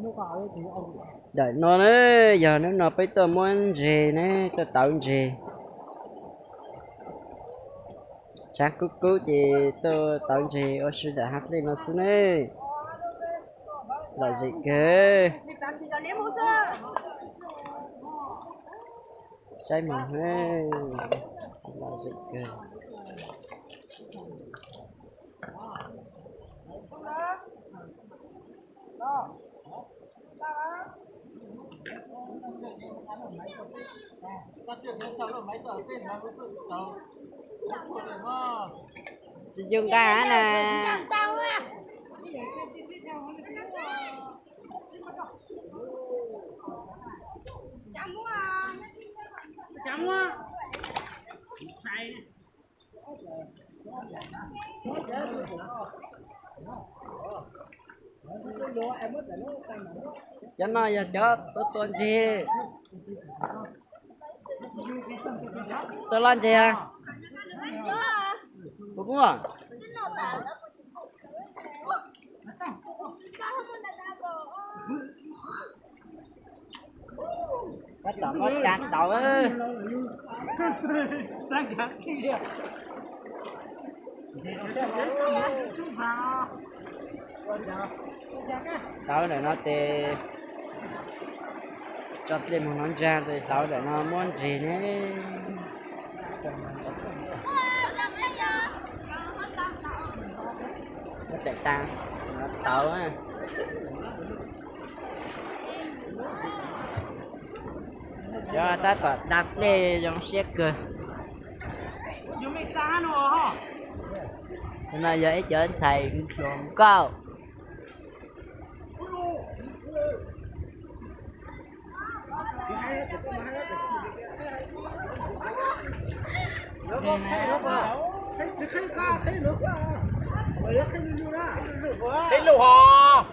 Ntawm no na, yog hnub no peb tuaj muab ntseg ne, tuaj tauv ntseg. Tshav kub kub ces tuaj tauv ntseg ua si ntawm hav dlej no xwb ne. Lom zem kawg. Saib mas, lom zem kawg. Tsis nco nqa na. Cov no yog cov tuaj tua ntseg. Tuaj loj ntseg. Puas muaj? Tab tom muab cab tauv. Tauv ntawm no ces tso dlej mus hnov ntsa, ces tauv ntawm no muab ntseg ne. Muab daim tas tauv. Yog tab tom da dlej zoo siab kawg. No yog ib cov ntxhais hluas nkauj. Qhib lus hos.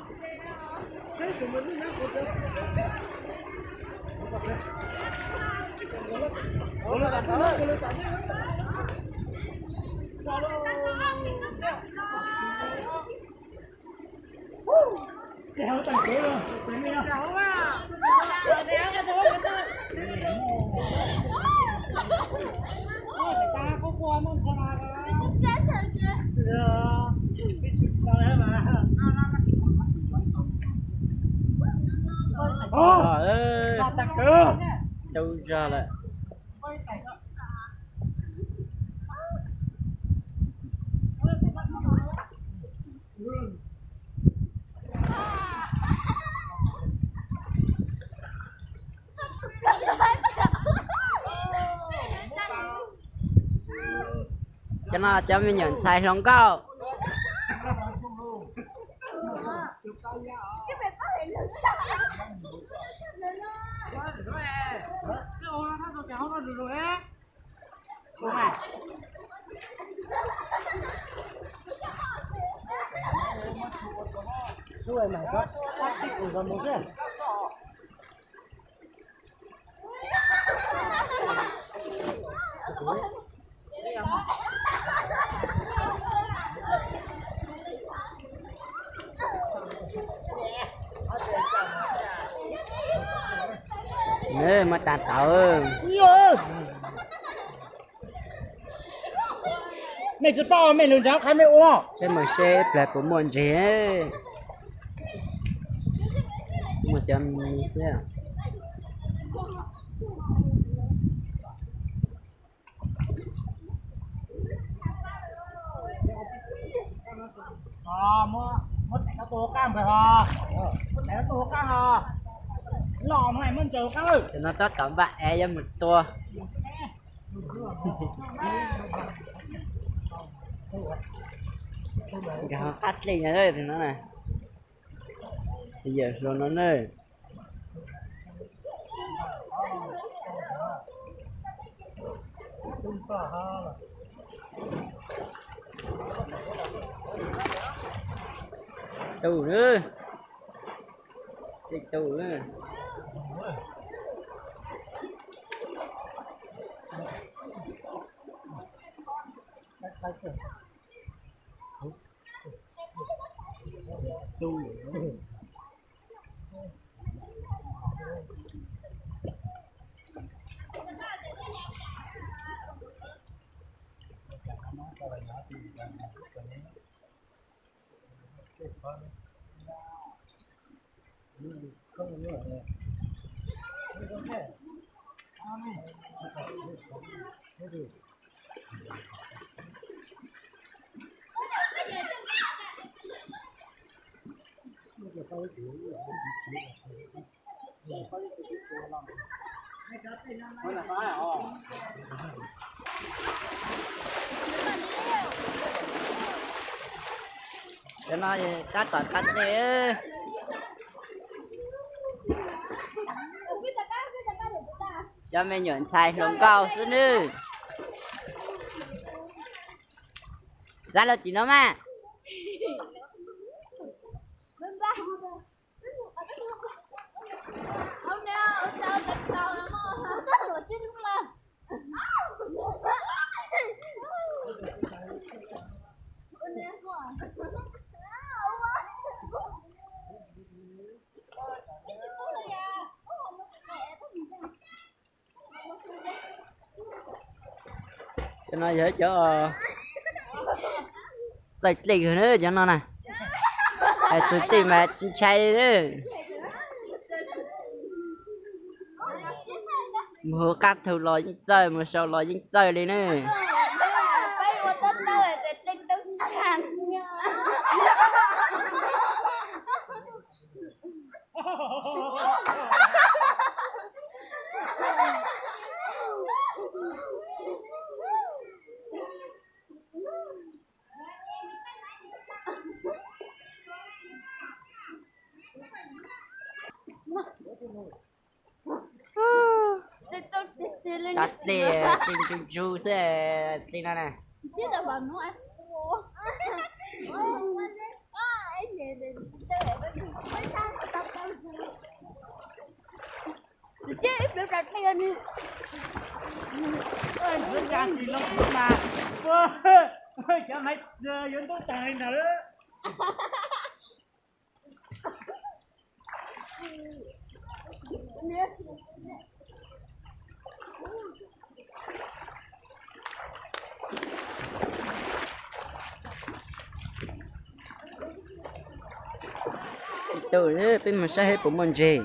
Ntau zog lawm. Cov no cov me nyuam ntxhais hluas nkauj. Nws muab tas tauv. Mej tsi paub mej lug nrug qha mej ua. Saib mas seb plag puas muaj ntseg. Muaj cov me xwb. Muab thaim no tuaj hauv qab npawg hos. Muab thaim no tuaj hauv qab hos. Loj no muab ntsaws hauv qab lawm. Tam no tab tom npaj ev yuav mus tua. Nkag hauv qab dlej no na. Yawm hluas no na. Tus na. Tej tus na. Cov no tab tom txhab dlej. Cov me nyuam ntxhais hluas nkauj xwb nawb. Txhab los tim no mas. Cov no yog cov txawj dlej na, cov no na. Hais txog dlej mas tsis ntshai li. Mus hauv qab thu los yeej txawj, mus sau los yeej txawj li na. Txhab dlej, dlej ntsuj ntsuj xwb, dlej no na. Cov maiv yuav ntub taag li ntawd. Tau, peb mus saib seb puas muaj ntseg. Tus ntseg.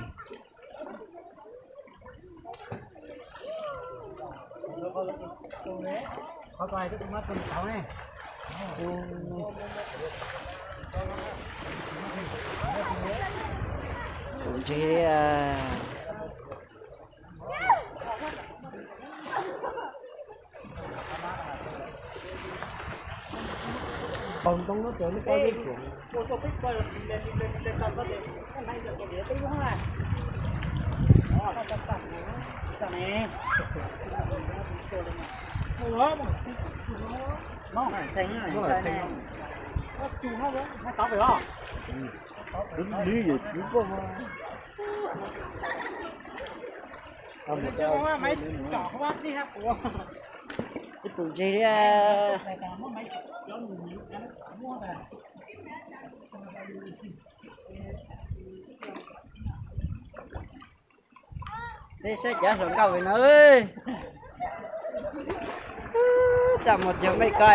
Ib tug ntseg thiab. Peb saib cov hluas nkauj no. Txaj muag cuag mej ko.